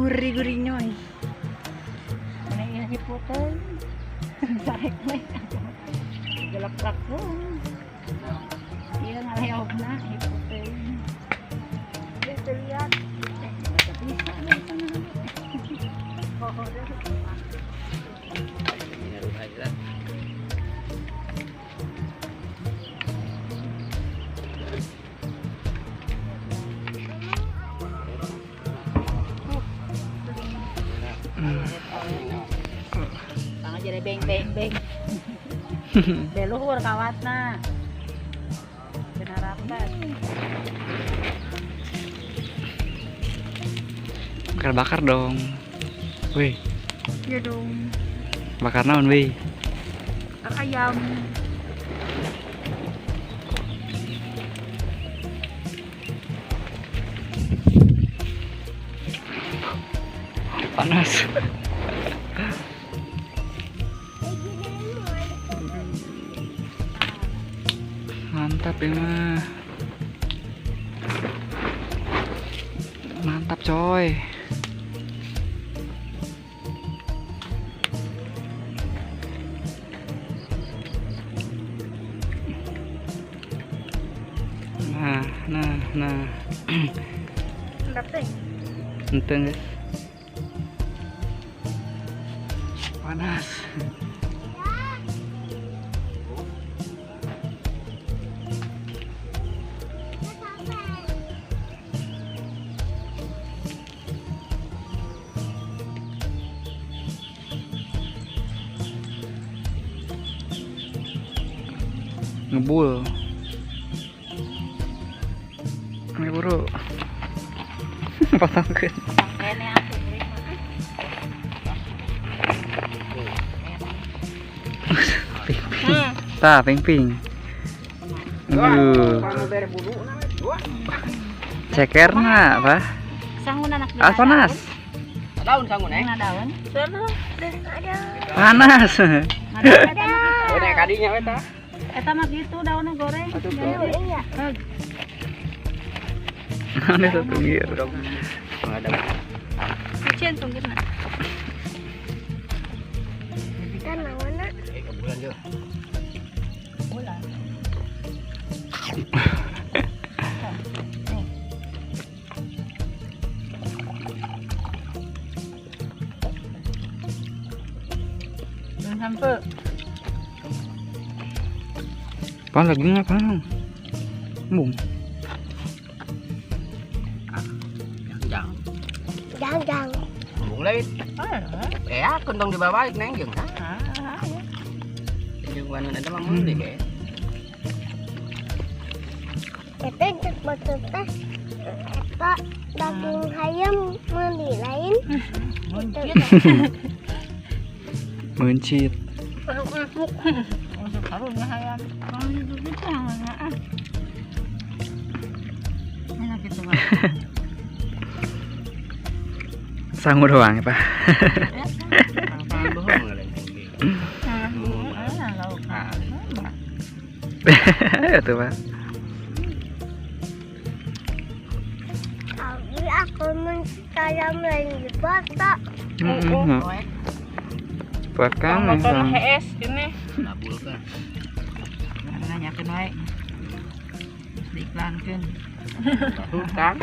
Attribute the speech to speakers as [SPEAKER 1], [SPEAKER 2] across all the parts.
[SPEAKER 1] Gurih-gurih nyoy.
[SPEAKER 2] Mana iya si putih. Sarek we. Gelek-gelek. Iya ngaleokna si putih.
[SPEAKER 1] Bisa lihat.
[SPEAKER 2] Bisa nih sana. Oh, Bang aja deh beng beng beng. Beluhur kawatna. Benar rapat.
[SPEAKER 3] Bakar-bakar dong. Wih.
[SPEAKER 1] Iya dong.
[SPEAKER 3] Bakar naon, wih?
[SPEAKER 1] Bakar ayam.
[SPEAKER 3] Panas. Mantap ya mah. Mantap coy. Nah, nah, nah.
[SPEAKER 1] Mantap deh.
[SPEAKER 3] Enteng guys. Panas. Ngebul. Ini buru. Potongkeun. Ping-ping. Tah, ping-ping. Cekerna apa?
[SPEAKER 2] Sangun anak.
[SPEAKER 3] Ah, panas.
[SPEAKER 4] Daun sangun eh.
[SPEAKER 2] Daun.
[SPEAKER 3] Panas.
[SPEAKER 4] Oh, nek kadinya we tah.
[SPEAKER 2] Eta mah gitu daunnya goreng. Iya.
[SPEAKER 3] Mana itu tunggir?
[SPEAKER 1] Kucing tunggirna. Kan naonna?
[SPEAKER 4] Kebulan yo.
[SPEAKER 2] Bulan.
[SPEAKER 1] Dan sampai
[SPEAKER 3] Pan lagi apa? Bung.
[SPEAKER 4] Jang.
[SPEAKER 1] Jang.
[SPEAKER 4] Bung lain. Ya, kuntong dibawa balik neng jeung ha. Jeung wanun eta mah meuli ge.
[SPEAKER 5] Eta cek botol teh eta daging ayam meuli lain.
[SPEAKER 3] Mencit.
[SPEAKER 1] Masuk.
[SPEAKER 2] Masuk karunya hayam. Enak gitu mah.
[SPEAKER 3] Sangu doang ya, Pak. Itu, Pak.
[SPEAKER 5] Abi aku mencayam lain di bata.
[SPEAKER 3] Bahkan
[SPEAKER 1] motor HS ini.
[SPEAKER 4] Nabulkan.
[SPEAKER 2] Nanyakeun wae. Terus diiklankeun.
[SPEAKER 4] Hutang.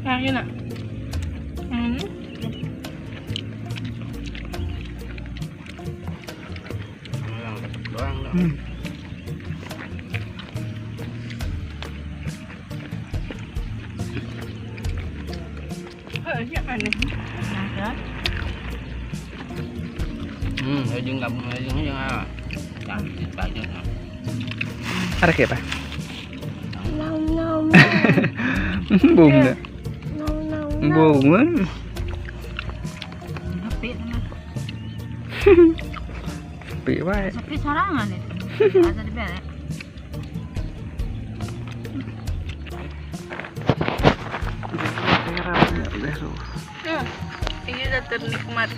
[SPEAKER 1] Nah, ini nak.
[SPEAKER 3] Ada kayak apa? Bung dah. Bung.
[SPEAKER 2] Sepi teman.
[SPEAKER 3] Sepi wae.
[SPEAKER 2] Sepi sorangan itu. Asa dibere.
[SPEAKER 3] Udah lu.
[SPEAKER 1] Ini udah ternikmat.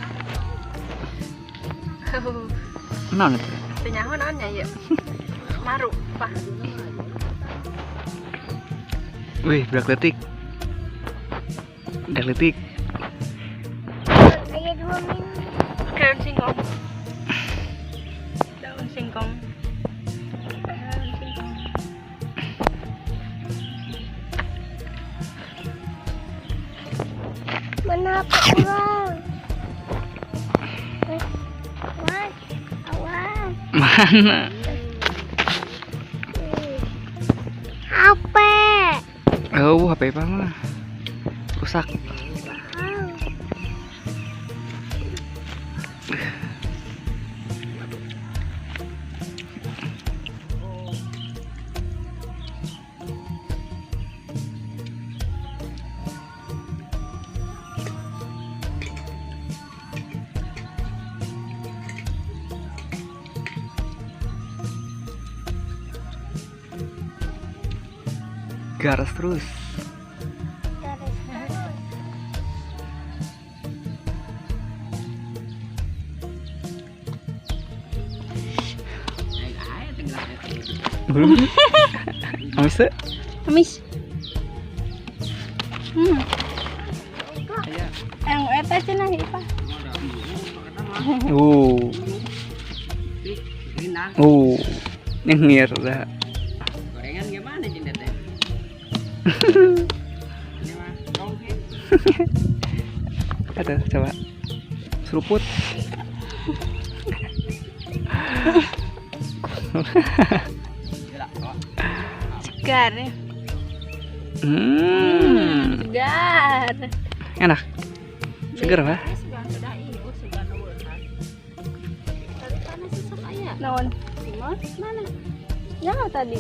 [SPEAKER 3] Naon itu?
[SPEAKER 1] Teu nyaho naon nya ieu? Maru, Pak.
[SPEAKER 3] Wih, budak leutik. Budak leutik.
[SPEAKER 5] Aya 2 minggu.
[SPEAKER 1] Daun singkong. Daun singkong. Daun singkong.
[SPEAKER 5] Mana kurang? Awas, awas.
[SPEAKER 3] Mana?
[SPEAKER 5] HP.
[SPEAKER 3] Oh, HP apa mah? Rusak. Garas terus.
[SPEAKER 5] Garis terus.
[SPEAKER 3] Belum. Amis tuh?
[SPEAKER 1] Amis. Yang eta cenah ieu, Pak.
[SPEAKER 3] Oh. Oh. Nyengir dah.
[SPEAKER 4] Gorengan gimana jeung teh? Ini mah congke.
[SPEAKER 3] Aduh, coba. Seruput.
[SPEAKER 1] Segar ya. Segar.
[SPEAKER 3] Enak. Segar, Pak.
[SPEAKER 1] Naon? Mana? Ya tadi.